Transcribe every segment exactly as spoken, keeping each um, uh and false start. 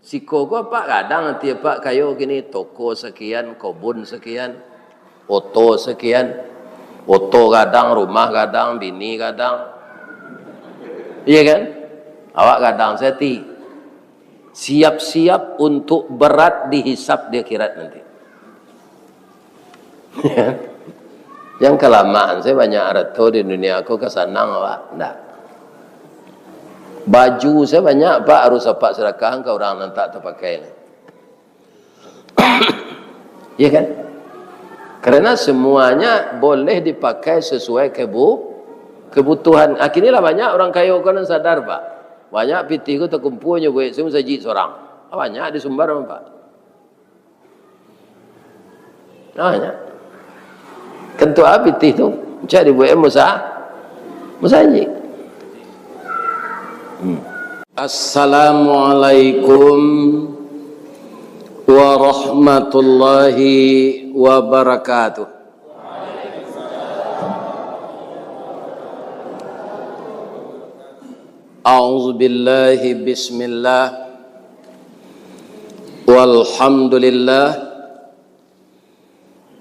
Siko ko apak gadang, ati apak kayo kini, toko sakian, kobun sakian, oto sakian, oto gadang, rumah gadang, bini gadang. Iya kan? Awak gadang sati. Siap-siap untuk berat dihisap di akhirat nanti. Yang kalamaan sajo banyak arato di dunia ko, ka sanang awak? Ndak. Baju sajo banyak, Pak, harus apak sadakahkan ka urang nan tak tapakai. Iya kan? Karena semuanya boleh dipakai sesuai kebu-, kebutuhan. Ah, kini lah banyak urang kayo ko nan sadar, Pak. Banyak pitih ko takumpua nyo buek se masajik surang. Ah, banyak di Sumbar, Pak. Nah, ya. Kantua pitih tu, cak dibuek musa-, musajik. Hmm. Assalamualaikum warahmatullahi wabarakatuh. A'udzubillahi, bismillah. Walhamdulillah.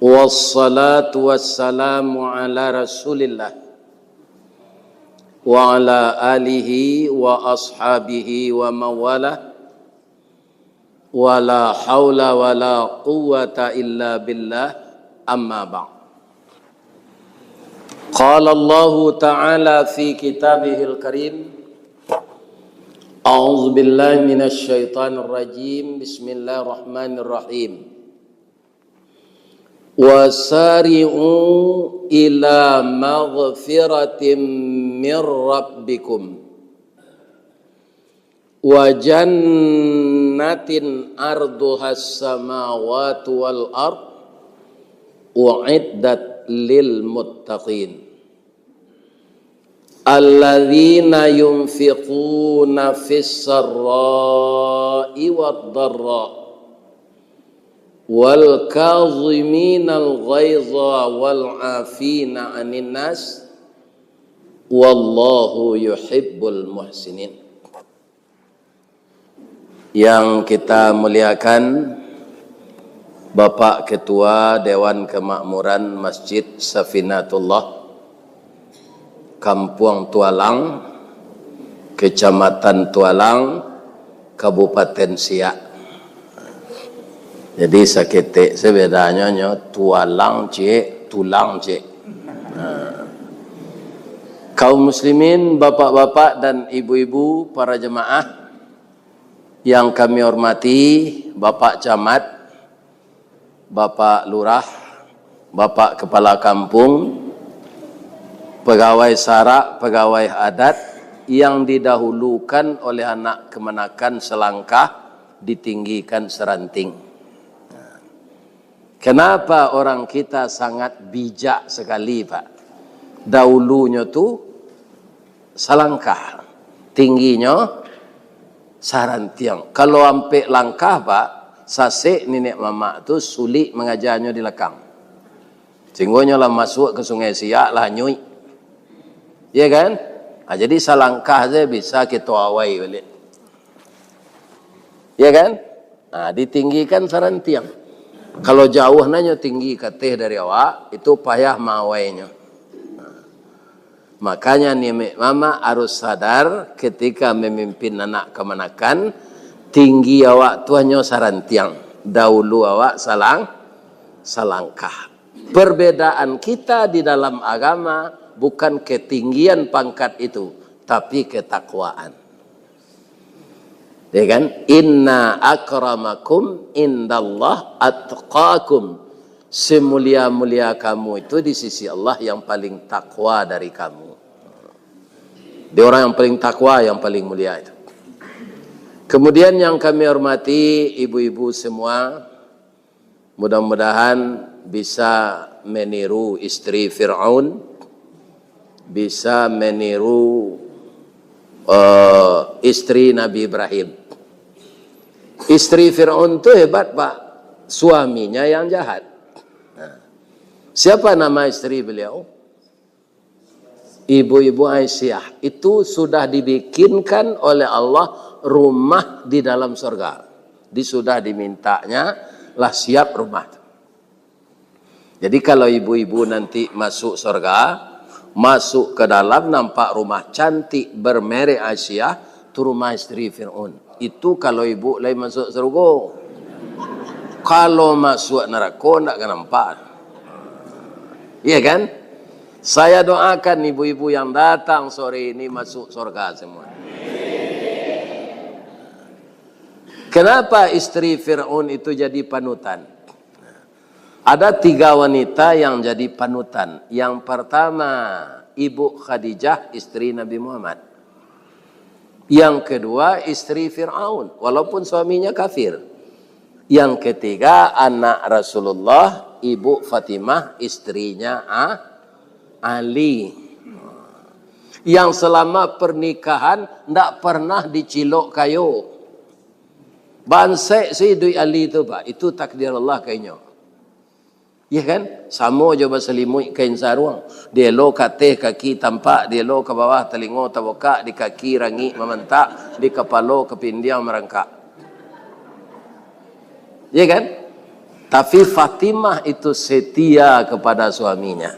Wassalatu wassalamu ala Rasulillah wa ala alihi wa ashabihi wa mawalah. Wala haula wala quwwata illa billah, amma ba'd. Qala Allahu ta'ala fi kitabihil karim, a'udzu billahi minasy syaithanir rajim, bismillahirrahmanirrahim. Wasari'u ila maghfiratin mir rabbikum wa jannatin arduhas samawati wal ard u'iddat lil muttaqin. Alladzina yunfiquna fis sarra'i wad dharra wal kaziminal ghaidha wal 'afina 'anin nas, wallahu yuhibbul muhsinin. Yang kita muliakan, Bapak Ketua Dewan Kemakmuran Masjid Safinatullah, Kampuang Tualang, Kecamatan Tualang, Kabupaten Siak. Jadi, saketek sajo bedanyo, nyo tualang ciek, tulang ciek. Nah. Kaum muslimin, bapak-bapak dan ibu-ibu, para jemaah yang kami hormati, Bapak Camat, Bapak Lurah, Bapak Kepala Kampung, pegawai sarak, pegawai adat, yang didahulukan oleh anak kamanakan salangkah, ditinggikan saranting. Kenapa orang kita sangat bijak sekali, Pak? Dahulunyo tu salangkah, tingginyo sarantiang. Kalau ampek langkah, Pak, sasek niniak mamak tu, sulik mangajanyo di lakang. Singgonyo lah masuak ka Sungai Siak, lah anyuik. Iya kan? Ah, jadi salangkah sajo bisa kito awai baliak. Iya kan? Nah, ditinggikan sarantiang. Kalau jauah nanyo tinggi kateh dari awak, itu payah maawainyo. Nah, makanya niniak mamak harus sadar ketika memimpin anak kamanakan, tinggi awak tu hanyo sarantiang. Dahulu awak salang-, salangkah. Perbedaan kita di dalam agama bukan ketinggian pangkat itu, tapi ketakwaan. Ya kan? "Inna akramakum indallah atqakum." Semulia-mulia kamu itu di sisi Allah yang paling takwa dari kamu. Dia orang yang paling takwa, yang paling mulia itu. Kemudian yang kami hormati ibu-ibu semua, mudah-mudahan bisa meniru istri Firaun, bisa meniru, eh, istri Nabi Ibrahim. Istri Firaun tu hebat, Pak. Suaminya yang jahat. Nah, siapa nama istri beliau? Ibu-ibu Aisyah. Itu sudah dibikinkan oleh Allah rumah di dalam surga. Jadi sudah dimintaknya, lah siap rumah tu. Jadi kalau ibu-ibu nanti masuk surga, masuk ke dalam, nampak rumah cantik bermerek Aisyah, tu rumah isteri Fir'aun. Itu kalau ibu lai masuk surga. Kalau masuk neraka, ndak ka nampak. Iya kan? Saya doakan ibu-ibu yang datang sore ini masuk surga semua. Kenapa isteri Fir'aun itu jadi panutan? Ada tiga wanita yang jadi panutan. Yang pertama, Ibu Khadijah, isteri Nabi Muhammad. Yang kedua, isteri Fir'aun, walaupun suaminya kafir. Yang ketiga, anak Rasulullah, Ibu Fatimah, istrinya A-, Ali. Yang selama pernikahan ndak pernah dicilok kayo. Bansek se iduik Ali tu, Pak. Itu takdir Allah ka inyo. Iya kan? Samo jo basalimuik kain saruang. Dielo ka ateh kaki tampak, dielo ka bawah talingo tabukak, di kaki rangik mamantak, di kapalo kapindiang marangkak. Iya kan? Tapi Fatimah itu setia kepada suaminya.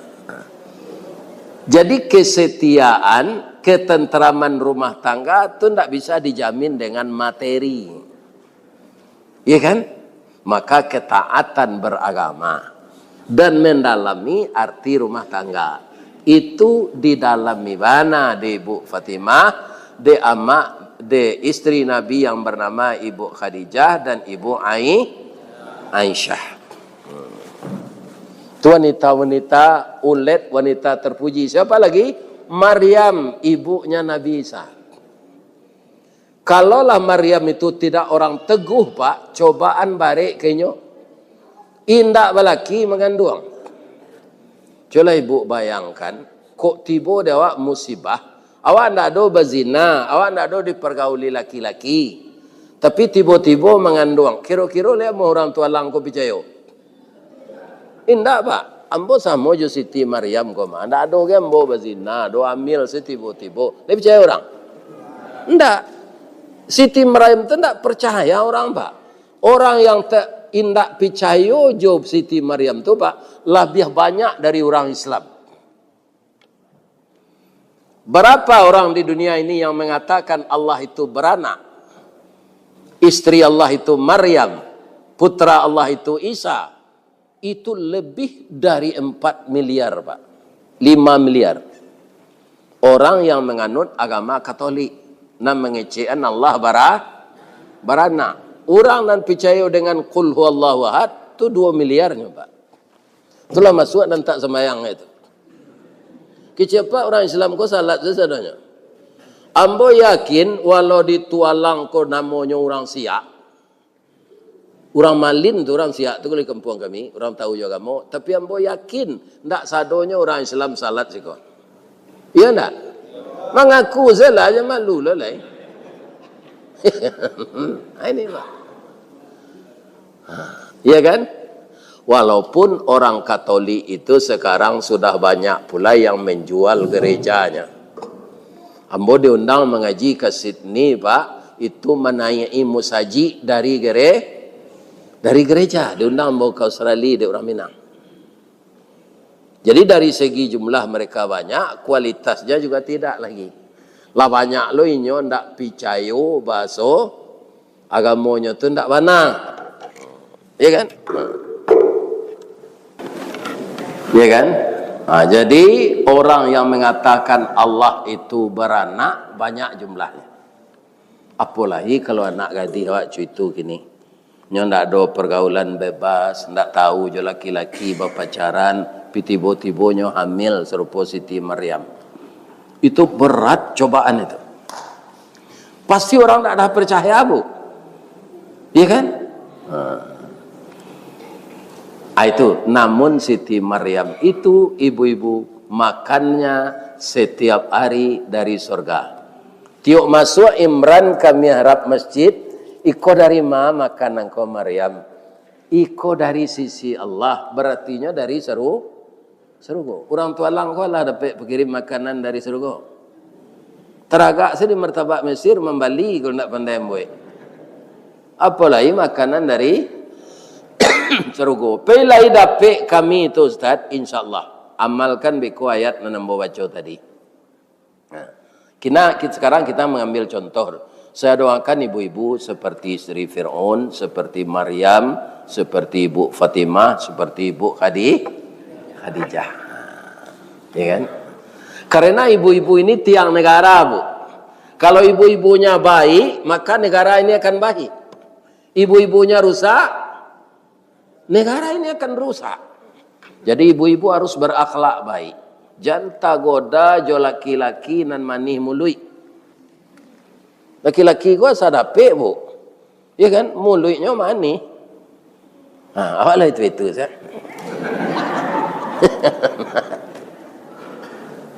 Jadi kesetiaan, ketentraman rumah tangga tu ndak bisa dijamin dengan materi. Iya kan? Maka ketaatan beragama dan mendalami arti rumah tangga. Itu didalami bana di Ibu Fatimah, di amak, di isteri Nabi yang bernama Ibu Khadijah dan Ibu Ai-, Aisyah. Hmm. Tu wanita-wanita ulet, wanita terpuji. Siapa lagi? Maryam, ibunya Nabi Isa. Kalaulah Maryam itu tidak orang teguh, Pak, cobaan barek ka inyo. Indak balaki manganduang. Cubolah ibu bayangkan, kok tibo di awak musibah, awak ndak ado bazina, awak ndak ado dipargauli laki-laki, tapi tibo-tibo manganduang. Kiro-kiro lai amuah urang Tualang ko picayo? Indak, Pak. Ambo samo jo Siti Maryam ko mah. Ndak ado ge ambo bazina, ado hamil se tibo-tibo. Lai picayo urang? Ndak. Siti Maryam tu ndak percaya urang, Pak. Orang yang te-, indak picayo jo Siti Maryam tu, Pak, labiah banyak dari urang Islam. Berapa orang di dunia ini yang mengatakan Allah itu beranak? Isteri Allah itu Maryam, putra Allah itu Isa. Itu lebih dari empat miliar, Pak. Lima miliar. Orang yang menganut agama Katolik, nan mangecekan Allah bara-, baranak. Urang nan picayo dengan Qul Huwallahu Ahad, tu dua miliarnyo, Pak. Itulah masuak nan tak sambayang itu. Kecek apak urang Islam ko salat sasadonyo. Ambo yakin, walau di Tualang ko namonyo urang Siak, urang Malin tu, urang Siak tu, kalau di kampuang kami, urang tahu jo agamo, tapi ambo yakin, ndak sadonyo urang Islam salat siko. Iya ndak? Mangaku sajolah, jan malu lo lai. Ini, Pak. Iya kan? Walaupun orang Katolik itu sekarang sudah banyak pula yang menjual gerejanya. Ambo diundang mangaji ka Sydney, Pak, itu manaiki musajik dari gere-, dari gereja. Diundang ambo ka Australia dek urang Minang. Jadi dari segi jumlah mereka banyak, kualitasnya juga tidak lagi. Lah banyak lo inyo ndak picayo bahaso agamonyo tu ndak bana. Ya kan? Ya kan? Ha, jadi orang yang mengatakan Allah itu beranak banyak jumlahnya. Apolai kalau anak gadih awak cuitu kini. Nyo ndak ado pergaulan bebas, ndak tahu jo laki-laki bapacaran, pi tibo-tibo nyo hamil sarupo Siti Maryam. Itu berat cobaan itu. Pasti orang ndak ada percaya, Bu. Iya kan? Ha. Ah, itu, namun Siti Maryam itu, ibu-ibu, makannya setiap hari dari surga. Tiok masuak Imran ka mihrab masjid, "Iko dari ma makanan ko, Maryam?" "Iko dari sisi Allah," baratinyo dari saru-, sarugo. Urang Tualang ko lah dapek pakirim makanan dari sarugo. Taragak se di martabak Mesir mambali, kalau ndak pandai mambuek. Apolai makanan dari sarugo. Pai lai dapek kami tu, Ustaz, insyaallah. Amalkan beko ayat nan ambo baco tadi. Nah, kina, kit-, sekarang kita mengambil contoh. Saya doakan ibu-ibu seperti istri Fir'aun, seperti Maryam, seperti Ibu Fatimah, seperti Ibu Khadi-, Khadijah. Ya kan? Karena ibu-ibu ini tiang negara, Bu. Kalau ibu-ibunya baik, maka negara ini akan baik. Ibu-ibunya rusak, negara ini akan rusak. Jadi, ibu-ibu harus berakhlak baik. Jan tagoda jo laki-laki nan manih muluik. Laki-laki ko asa dapek, Bu. Ya kan? Muluiknyo manih. Ha, awak lah itu-itu saja.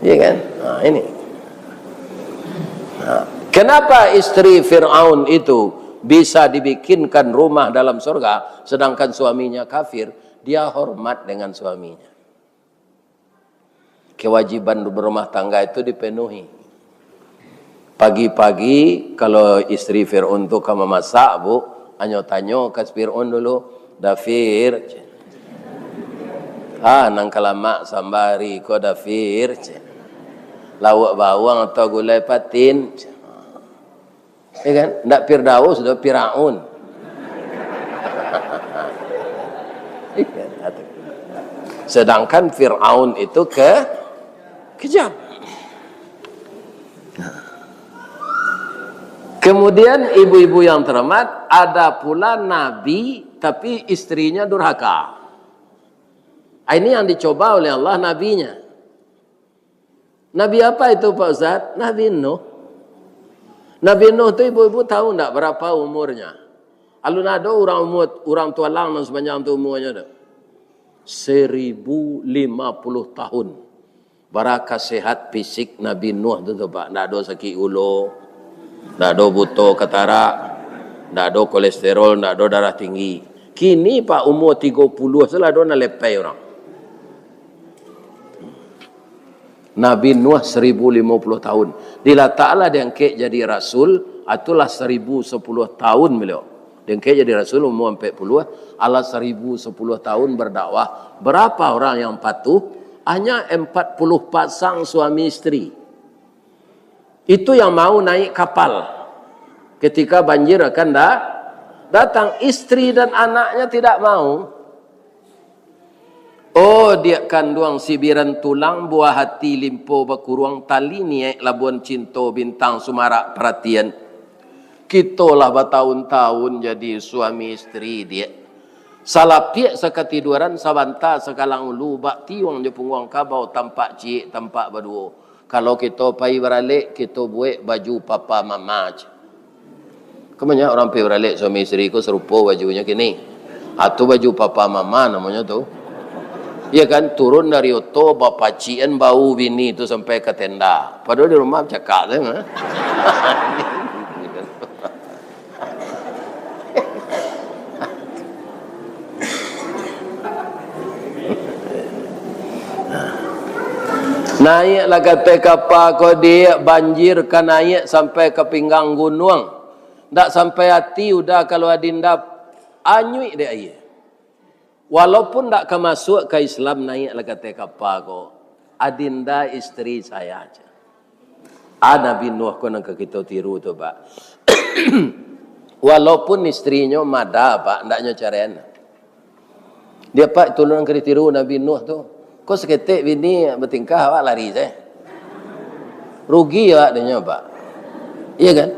Ya kan? Ha, ini. Ha. Kenapa istri Firaun itu bisa dibikinkan rumah dalam surga, sedangkan suaminya kafir? Dia hormat dengan suaminya. Kewajiban berumah tangga itu dipenuhi. Pagi-pagi, kalau istri Fir'aun tu ka mamasak, Bu, anyo tanyo ka Fir'aun dulu, "Da Fir, ah, nan ka lamak sambari ko, Da Fir, lauak bawang atau gulai patin?" Ya kan? Ndak Firdaus, doh, Firaun. Iya, atuh. Sedangkan Firaun itu ke-, kejam. Kemudian, ibu-ibu yang terhormat, ada pula nabi, tapi istrinya durhaka. Ini yang dicoba oleh Allah nabinya. Nabi apa itu, Pak Ustaz? Nabi Nuh. Nabi Nuh tu, ibu-ibu tahu ndak berapa umurnya? Alun ado urang umur, urang tualang nan sapanjang tu umurnyo tu. Seribu lima puluh tahun. Bara ka sehat fisik Nabi Nuh tu, tu, Pak. Ndak ado sakik gulo, ndak ado buto katarak, ndak ado kolesterol, ndak ado darah tinggi. Kini, Pak, umur tigo puluah se lah ado nan lepai urang. Nabi Nuh seribu lima puluh tahun. Bila Ta'ala diangkek jadi rasul, itulah seribu sepuluh tahun beliau. Diangkek jadi rasul umur ampek puluah, Allah seribu sepuluh tahun berdakwah. Berapa orang yang patuh? Hanya empat puluh pasang suami isteri. Itu yang mau naik kapal. Ketika banjir akan da-, datang, isteri dan anaknya tidak mau. Oh, diak kanduang sibiran tulang, buah hati limpo bakuruang, tali niaik labuan cinto, bintang sumarak paratian. Kito lah batahun-tahun jadi suami isteri, diak. Salapiak sakatiduaran, sabanta sakalang ulu, bak tiuang jo pungguang kabau, tampak ciek, tampak baduo. Kalau kito pai baralek, kito buek baju papa mama, ceh. Kan banyak urang pai baralek suami isteri ko sarupo bajunyo kini. Atu baju papa mama namonyo tu. Iya kan, turun dari oto, bapacikan bau bini tu sampai ka tenda. Padahal di rumah bacakak sajo, ha? Naiak lah ka ateh kapa ko, diak, banjir ka naiak sampai ka pinggang gunuang. Ndak sampai ati uda kalau adinda anyuik dek aia. Walaupun ndak ka masuak ka Islam, naiak lah ka ateh kapa ko, adinda isteri saya, ceh. Ah, Nabi Nuh ko nan ka kito tiru tu, Pak. Walaupun istrinyo mada, Pak, ndak nyo caraian. Diak, Pak, itu nan ka ditiru Nabi Nuh tu. Ko saketek bini batingkah, awak lari sajo. Rugi awak dek nyo, Pak. Iya kan?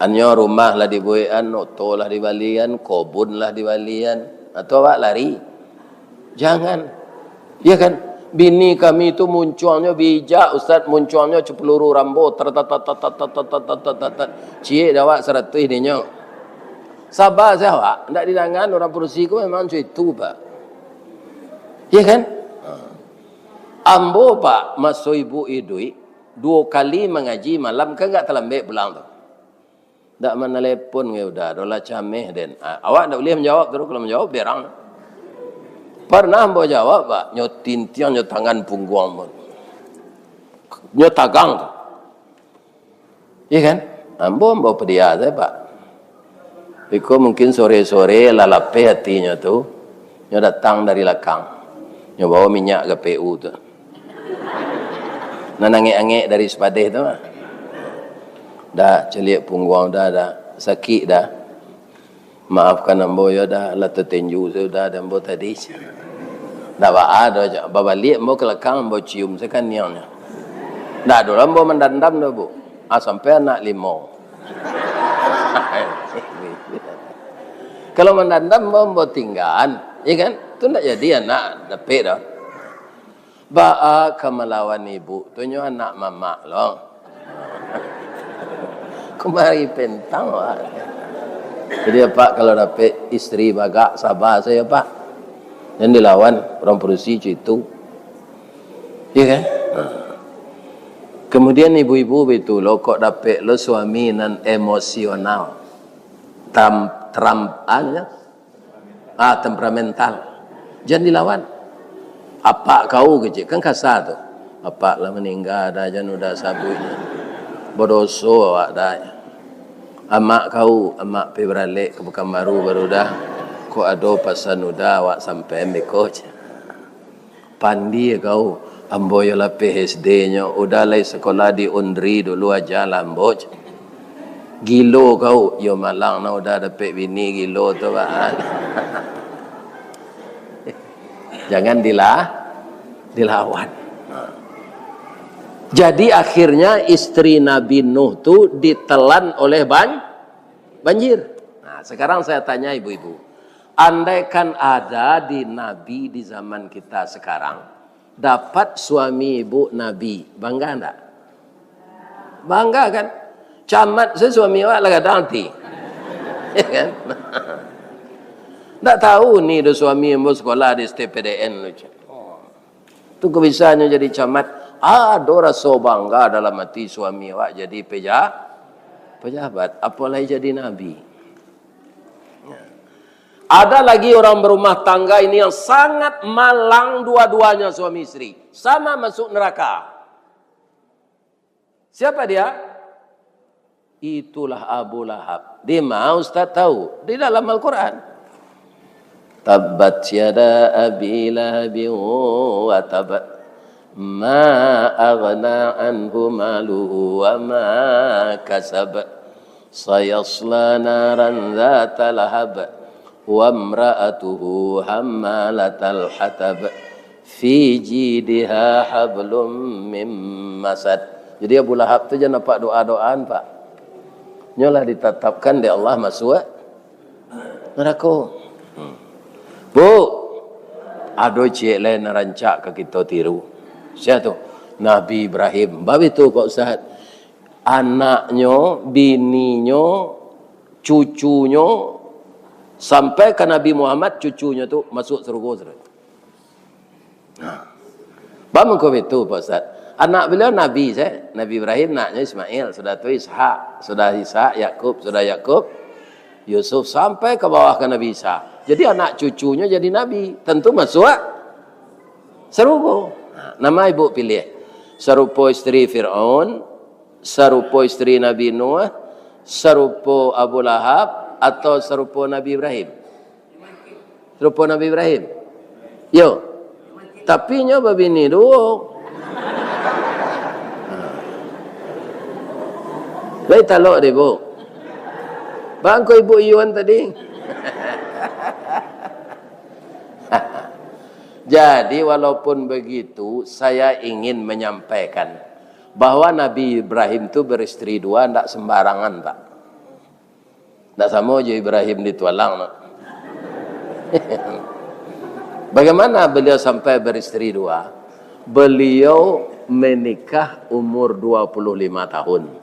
Anyo rumah lah dibuekan, oto lah dibalian, kobun lah dibalian. Atau awak lari? Jangan. Ya kan? Bini kami tu muncuangnyo bijak, Ustaz, muncuangnyo capeluru rambo, tar, tar, tar. Ciek dek awak saratuih dinyo. Saba sajo awak, ndak didangan urang padusi ko memang macam itu, Pak. Ya kan? Ha. Ambo, Pak, maso ibu iduik, duo kali mangaji malam, kan agak talambek pulang tu. Ndak manalepon ka uda, ado lah cameh den. Ah, awak ndak buliah manjawab tu, kalau manjawab berang. Parnah ambo jawab, Pak, nyo tintiang nyo tangan pungguang ambo. Nyo tagang tu. Iya kan? Ambo, ambo padia sajo, Pak. Iko mungkin sore-sore lah lapeh atinyo tu, nyo datang dari lakang. Nyo bawa minyak G P U tu. Nan angek-angek dari sepadeh tu mah. Dah, caliak pungguang dah, dah. Sakik dah. Maafkan ambo yo dah, lah tatenju sudah dek ambo tadi. Ndak baa doh, cak. Babaliak ambo ka lakang, ambo cium sakaniangnyo. Ndak ado lah ambo mandandam doh, Bu. Ah, sampai anak limo. Kalau mandandam, ambo, ambo tinggaan, ya kan? Tu ndak jadi anak dapek doh. Baa ka malawan ibu tu, nyo anak mamak lo. Kumari pentang, wak. Jadi, Apak, kalau dapek isteri bagak, saba sajo, Pak. Jan dilawan, urang padusi cak itu. Iya kan? Nah. Kemudian ibu-ibu baitu lo, kok dapek lo suami nan emosional. Tam-, teram-, ah, temperamental. Jan dilawan. Apak kau kecek, kan kasa tu. Apak lah maningga dah, jan udah sabuiknyo. Badoso awak dah. Amak kau, amak pai baralek ka Pakanbaru baru dah. Kok ado pasan udah awak sampaian beko, cek. Pandie kau, ambo yo lah P H D nyo, udah lai sakolah di Unri dulu aja lah ambo, cek. Gilo kau, yo malang nah udah dapek bini gilo tu, Pak. Jangan dilah-, dilawan. Jadi akhirnya istri Nabi Nuh tu ditelan oleh ban-, banjir. Nah, sekarang saya tanya ibu-ibu, andaikan ada di Nabi di zaman kita sekarang, dapat suami ibu Nabi, bangga ndak? Bangga kan? Camat sajo suami awak lah gadang ati. Ya kan? Ndak tahu ni do suami ambo sekolah di S T P D N tu. Tu kok bisa nyo jadi camat. Ado raso bangga dalam ati suami awak jadi peja-, pejabat, apolai jadi nabi. Ada lagi orang berumah tangga ini yang sangat malang dua-duanya suami istri. Sama masuk neraka. Siapa dia? Itulah Abu Lahab. Di ma Ustaz tahu? Di dalam Al-Quran. Tabbat yada Abi Lahabin wa tab. Ma aghna anhu maluhu wa ma kasab. Sayasla naran dzata lahab. Wa imra'atuhu hammalatal hatab. Fi jidiha hablum mim masad. Jadi Abu Lahab tu jan apak doa-doaan, Pak. Nyo lah ditatapkan dek Allah masuak narako. Hmm. Bu, ado ciek lai nan rancak ka kito tiru. Sia tu? Nabi Ibrahim. Bab itu, Pak Ustaz. Anaknyo, bininyo, cucunyo, sampai ka Nabi Muhammad, cucunyo tu masuak sarugo sudah. Nah. Bamangko baitu, Pak Ustaz. Anak beliau nabi, se. Nabi Ibrahim, anaknyo Ismail, sudah tu Ishak, sudah Ishak, Yakub, sudah Yakub, Yusuf, sampai ka bawah ka Nabi Isa. Jadi, anak cucunyo jadi nabi, tantu masuak sarugo. Nah, nan ma ibu pilih? Sarupo isteri Firaun, sarupo isteri Nabi Nuh, sarupo Abu Lahab, atau sarupo Nabi Ibrahim? Sarupo Nabi Ibrahim? Yo. Tapi nyo babini duo. Lai talok deh, Bu. Bangko Ibu Yuan tadi. Jadi, walaupun begitu, saya ingin menyampaikan bahwa Nabi Ibrahim tu beristeri dua, ndak sembarangan, Pak. Ndak samo jo Ibrahim di Tualang, no. Bagaimana beliau sampai beristeri dua? Beliau menikah umur dua puluh lima tahun.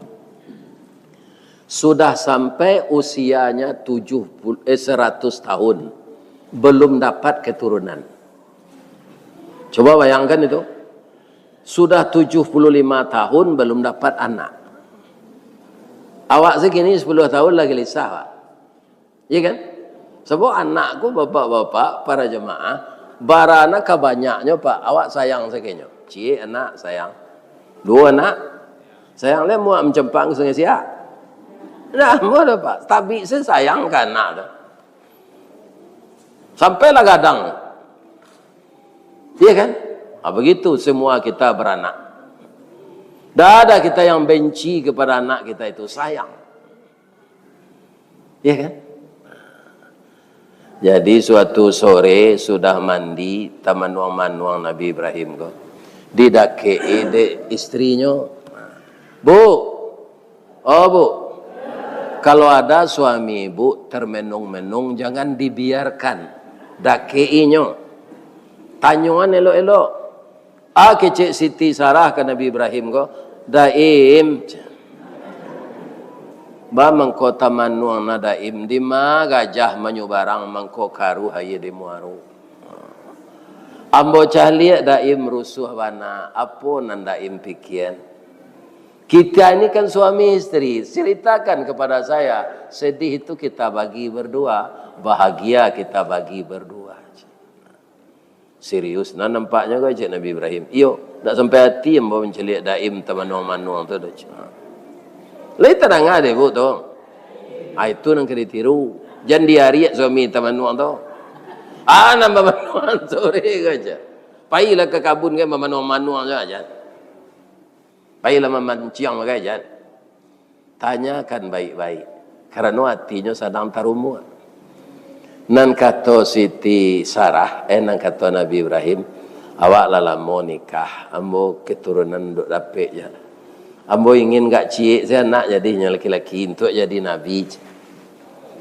Sudah sampai usianya tujuh puluh, eh, seratus tahun, belum dapat keturunan. Coba bayangkan itu. Sudah tujuh puluh lima tahun belum dapat anak. Awak se kini sepuluh tahun lah galisah, Pak. Iya kan? Sabab anak ko, bapak-bapak, para jamaah, barana ka banyaknyo, Pak, awak sayang sakenyo. Ciek anak sayang. Duo anak sayang, lai muak mancampak ka Sungai Siak. Ndak amuah doh, Pak. Tabik se sayang ka anak tu. Sampailah gadang. Iya kan? Ah, begitu semua kita beranak. Ndak ada kita yang benci kepada anak kita itu, sayang. Iya kan? Jadi, suatu sore sudah mandi, tamanuang-manuang Nabi Ibrahim ko. Didakek-i dek istrinyo. "Bu, oh, Bu, kalau ada suami Ibu termenung-menung, jangan dibiarkan. Dakek-i nyo. Tanyoan elok-elok." Ah, kecek Siti Sarah ka Nabi Ibrahim ko, "Daim, ba mangko tamanuang na Daim, dima gajah manyubarang mangko karuah aia di muaro. Ambo caliak Daim rusuah bana, apo nan Daim pikian? Kita ini kan suami istri, ceritakan kepada saya, sedih itu kita bagi berdua, bahagia kita bagi berdua." Serius nah nampaknyo ko, cek Nabi Ibrahim. Iyo, ndak sampai ati ambo mancaliak Daim tamanuang-manuang tu doh, cek. Lai tadanga dek Ibu tu. Ah, itu nan ka ditiru. Jan diariak suami tamanuang tu. Ah, nan bamanuang sore ko, cek. Pailah ka kabun kan bamanuang-manuang sajo, jan. Pailah mamanciang bagai, jan. Tanyakan baik-baik, karano atinyo sadang tarumuak. Nan kato Siti Sarah, eh, nan kato Nabi Ibrahim, "Awak lah lamo nikah, ambo keturunan duk dapek ja. Ambo ingin gak ciek se anak jadinyo laki-laki, untuak jadi nabi,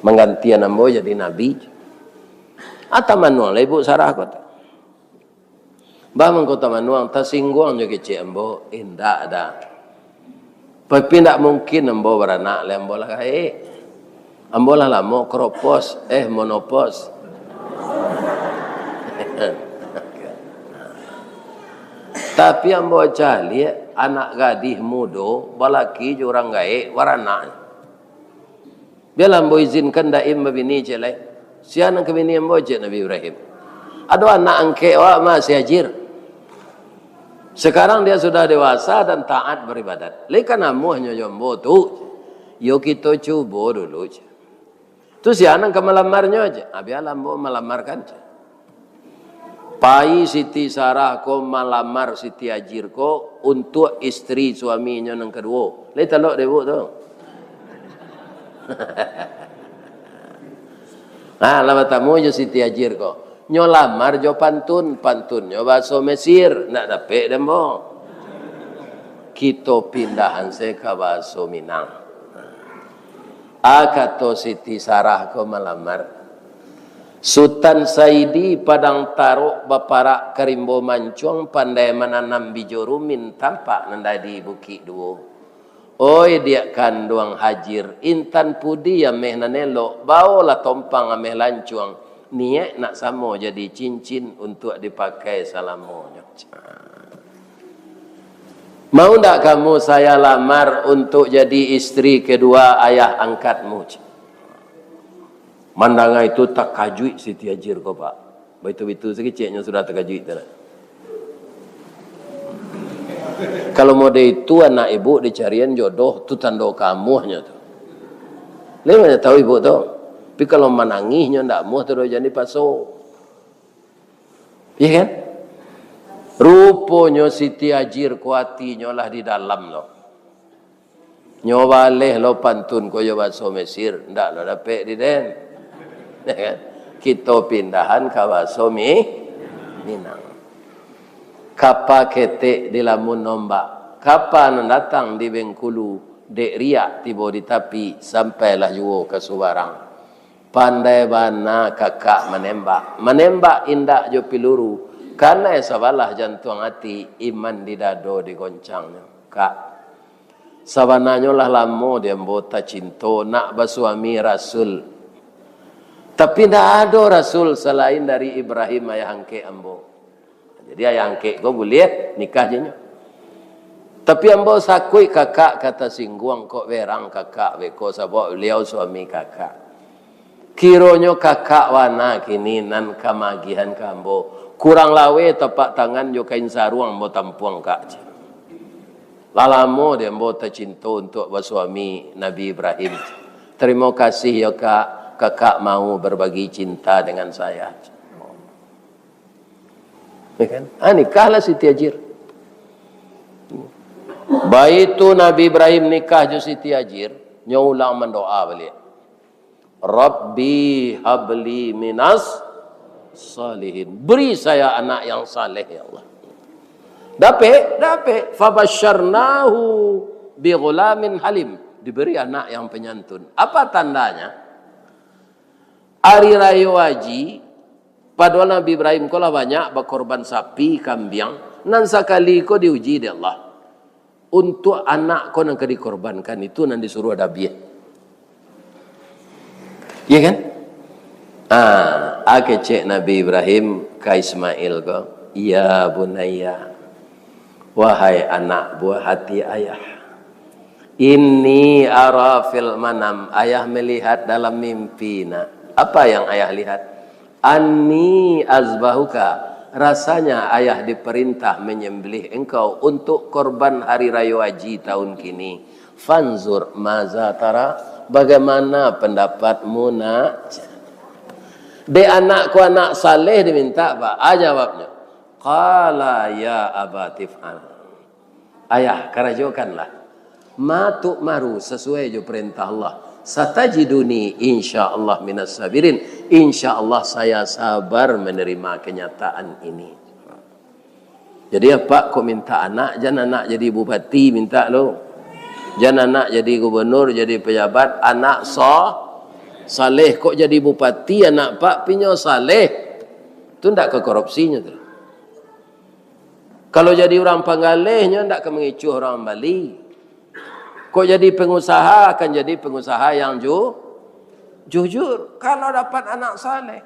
manggantian ambo jadi nabi." Ah, tamanuang lah Ibu Sarah ko tu. Bah mangko tamanuang, tasingguang jo kecek ambo, indak doh. Tapi indak mungkin ambo baranak lai, ambo lah gaek. Ambo lah lamo kropos, eh, monopos. Tapi ambo caliak anak gadih mudo, balaki jo urang gaek, baranak. Bialah ambo izinkan Daim babini ciek lai. Sia nan ka bini ambo, cek Nabi Ibrahim. Ado anak angkek awak mah, si Hajir. Sekarang dia sudah dewasa dan taat beribadat. Lai ka namuahnyo jo ambo tu. Yo kito cubo dulu, cek. Tu sia nan ka malamarnyo, cek. Ah, bialah ambo malamarkan, cek. Pai Siti Sarah ko malamar Siti Hajir ko untuak istri suaminyo nan kaduo. Lai talok dek Ibu tu. Nah, lah batamu jo Siti Hajir ko. Nyo lamar jo pantun, pantunnyo bahaso Mesir, ndak dapek dek ambo. Kito pindahan se ka bahaso Minang. Ah, kato Siti Sarah ko malamar. Sutan Saidi Padang Tarok, baparak ka rimbo mancuang, pandai mananam bijo rumin, tampak nan dari Bukik Duo. Oi, diak kanduang Hajir, intan pudi ameh nan elok, baolah tompang ameh lancuang, niaik nak samo jadi cincin, untuak dipakai salamonyo. Mau ndak kamu saya lamar untuk jadi istri kedua ayah angkatmu? Mandanga itu takajuik Siti Hajir ko, Pak. Baitu-baitu sakeceknyo sudah takajuik tu lah. Kalau mode itu anak ibu dicarian jodoh, tu tando kamuahnyo tu. Lai mano tahu ibu tu. Tapi kalau manangihnyo ndak amuah tu doh, jan dipaso. Iya kan? Ruponyo Siti Hajir ko atinyo lah di dalam tu. Nyo baleh lo pantun ko jo baso Mesir, ndak lo dapek di den. Kito pindahan ka baso Mi-, Minang. Kapa ketek dilamun ombak, kapa nan datang di Bengkulu, dek riak tibo di tapi, sampailah juo ka subarang. Pandai bana kakak manembak, manembak indak jo piluru, kanai sabalah jantuang ati, iman di dado digoncangnyo. Kak, sabananyo lah lamo di ambo tacinto nak basuami rasul. Tapi ndak ado rasul salain dari Ibrahim ayah angkek ambo. Jadi ayah angkek ko buliah nikah jo nyo. Tapi ambo sakuik kakak ka tasingguang, kok berang kakak beko, sabab baliau suami kakak. Kironyo kakak bana kini nan ka maagihan ka ambo. Kurang laweh tapak tangan jo kain saruang ambo tampuang, Kak. Lah lamo dek ambo tacinto untuak basuami Nabi Ibrahim. Tarimo kasih yo, Kak, Kakak mau berbagi cinta dengan saya. Ya kan? Ah, nikahlah Siti Hajir. Baitu Nabi Ibrahim nikah jo Siti Hajir, nyo ulang mandoa baliak. "Rabbi habli minas salihin." Beri saya anak yang saleh, ya Allah. Dapek, dapek. "Fabasyarnahu bi ghulamin halim." Diberi anak yang penyantun. Apa tandanya? Ari Rayo Haji, padahal Nabi Ibrahim ko lah banyak bakorban sapi, kambiang, nan sakali ko diuji dek Allah. Untuak anak ko nan ka dikorbankan itu nan disuruah dabiah. Iya kan? Ah, a kecek Nabi Ibrahim ka Ismail ko, "Ya bunayya, wahai anak buah hati ayah, inni ara fil manam, ayah melihat dalam mimpi, nak." Apa yang ayah lihat? "Anni azbahuka, rasanya ayah diperintah menyembelih engkau untuk korban hari rayo haji tahun kini. Fanzur maza tara, bagaimana pendapatmu, nak?" Dek anak ko anak saleh diminta, Pak. A jawabnyo, "Qala ya abati f'al." "Ayah, karajokanlah ma tu'maru, sasuai jo parentah Allah. Satajiduni insyaallah minas sabirin. Insyaallah saya sabar menerima kenyataan ini." Jadi, apak kok minta anak, jan anak jadi bupati minta lo. Jan anak jadi gubernur, jadi pejabat, anak so-, saleh. Kok jadi bupati anak pak, pi nyo saleh. Tu ndak ka korupsinyo tu. Kalau jadi urang panggaleh, nyo ndak ka mangicuah urang mambali. Kok jadi pengusaha, akan jadi pengusaha yang ju-, jujur. Kalau dapat anak saleh.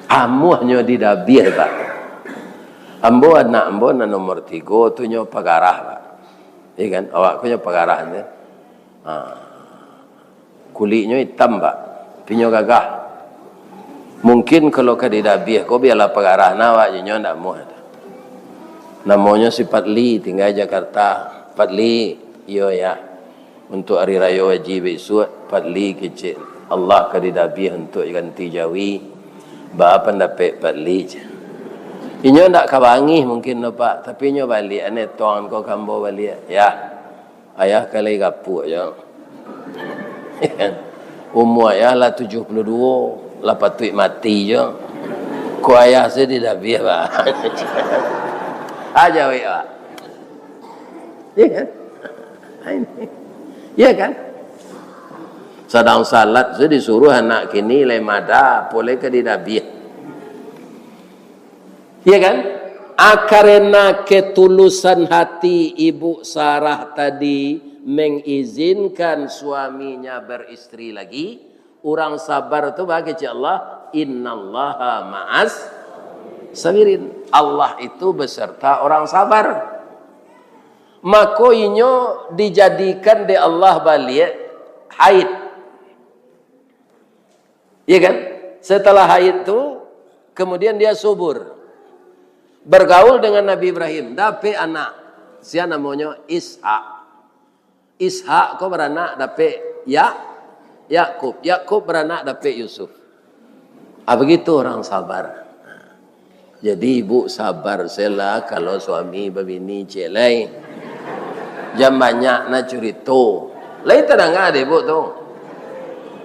Amuahnyo didabiah, Pak. Ambo, anak ambo nan nomor tigo tu nyo pagarah, Pak. Iya kan? Awak ko nyo pagarah tu. Ha. Kuliknyo itam, Pak. Tapi nyo gagah. Mungkin kalau ka didabiah ko, bialah pagarah nah awak, nyo ndak amuah. Namonyo si Patli, tingga Jakarta. "Patli, iyo ya. Untuk hari rayo haji bisuak, Patli kecek Allah ka didabiah untuk ganti jawi. Ba pandapek Patli?" cek. Inyo ndak ka bangih mungkin tu, Pak, tapi inyo baliak, "Aneh tuang ko ka ambo baliak." "Ya, ayah ka lai gapuak jo. Umua ayah lah tujuah puluah duo, lah patuik mati jo. Ko ayah se didabiah, Pak." A jawek, Pak. Iya kan? Nah, ini. Iya kan? Sadang salat tu disuruah anak kini lai mada, apo lai ka didabiah. Iya kan? Ah, karena ketulusan hati Ibu Sarah tadi mengizinkan suaminya beristri lagi, urang sabar tu bagi cik Allah, "Innallaha ma'as sabirin." Allah itu beserta orang sabar. Mako inyo dijadikan dek Allah baliak haid. Iya kan? Setelah haid tu, kemudian dia subur. Bergaul dengan Nabi Ibrahim, dapek anak. Sia namonyo Ishak. Ishak ko baranak dapek Ya-, Yakub. Yakub baranak dapek Yusuf. Ah, begitu orang sabar. Jadi, ibu sabar se lah kalau suami babini, cek lai. Jan banyak na curito. Lai tadanga dek ibu tu.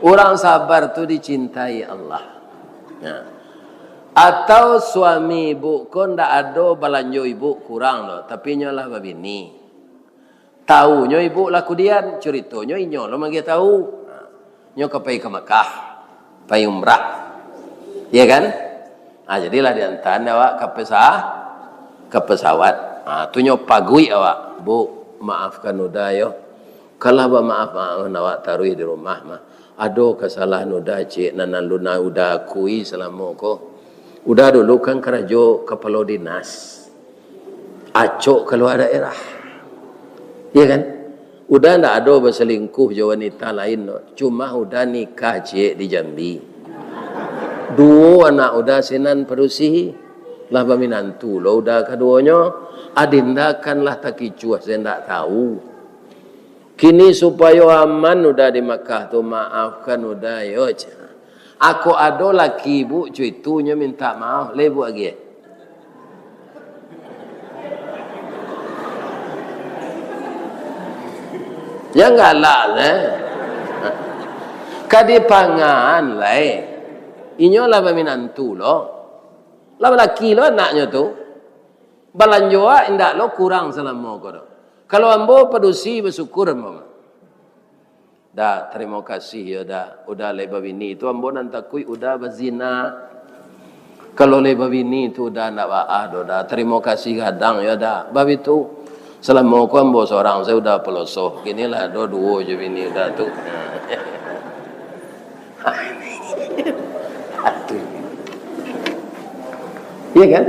Urang sabar tu dicintai Allah. Nah. Atau suami ibu ko ndak ado balanjo ibu kurang tu, tapi inyo lah babini. Taunyo ibu lah kudian, curitonyo inyo lo magiah tau. Nyo ka pai ka Makkah, pai umrah. Iya kan? Ah, jadilah diantaan awak ka pesa-, ka pesawat. Ah, tu nyo paguik awak, "Bu, maafkan Uda yo. Kalah bamaaf-maafan awak taruih di rumah mah. Ado kasalahan Uda, cik, nan alun Uda akui salamo ko. Uda dulu kan karajo kapalo dinas." Acok kalua daerah. Iya kan? Uda ndak ado basalingkuh jo wanita lain doh. Cuma Uda nikah ciek di Jambi. Duo anak Uda sinan padusi. Lah baminantu lo uda kaduonyo, adinda kan lah takicuah, sayo ndak tahu. Kini supayo aman uda di Makkah tu, maafkan uda yo, cah. Ako ado laki ibuk co itu, nyo mintak maaf, lai ibuk agiah. Jan galak, eh. Ka dipangan lai. Inyo lah baminantu lo. Lah balaki lo anaknyo tu. Balanjo awak indak lo kurang salamo ko do. Kalau ambo padusi, basyukur ambo mah. Da, tarimo kasih yo da. Uda lai babini tu ambo nan takuik uda bazina. Kalau lai babini tu uda ndak baa do da. Tarimo kasih gadang yo da. Bab itu, salamo ko ambo sorang sajo uda paloso. Kini lah ado duo jo bini uda tu. Iya kan?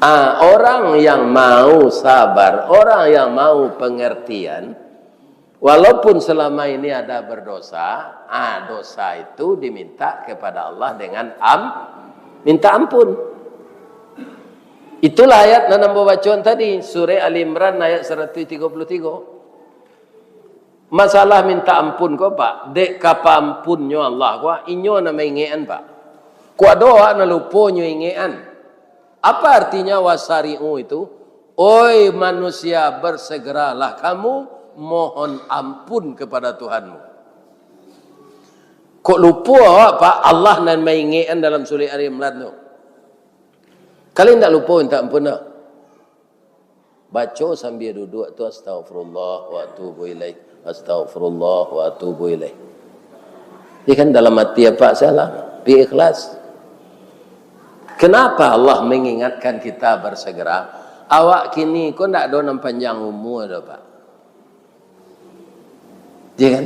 Ah, orang yang mau sabar, orang yang mau pengertian, walaupun selama ini ada berdosa, ah, dosa itu diminta kepada Allah dengan am-, minta ampun. Itulah ayat nan ambo bacoan tadi, surah Ali Imran ayat seratus tiga puluh tiga. Masalah minta ampun ko, Pak, dek ka paampunnyo Allah ko, inyo nan maingekan, Pak. Kok ado awak nan lupo nyo ingekan. Apa artinya wasari'u itu? Oi manusia, bersegeralah kamu mohon ampun kepada Tuhanmu. Kok lupo awak, Pak, Allah nan maingekan dalam surah Ali Imran tu? Kalian ndak lupo minta ampun, dak? Baco sambia duduak tu, "Astaghfirullah wa atubu ilaih, astaghfirullah wa atubu ilaih." Iya kan, dalam hati apa salah, tapi ikhlas. Kenapa Allah mengingatkan kita bersegera? Awak kini ko ndak ado nan panjang umur doh, Pak. Iya kan?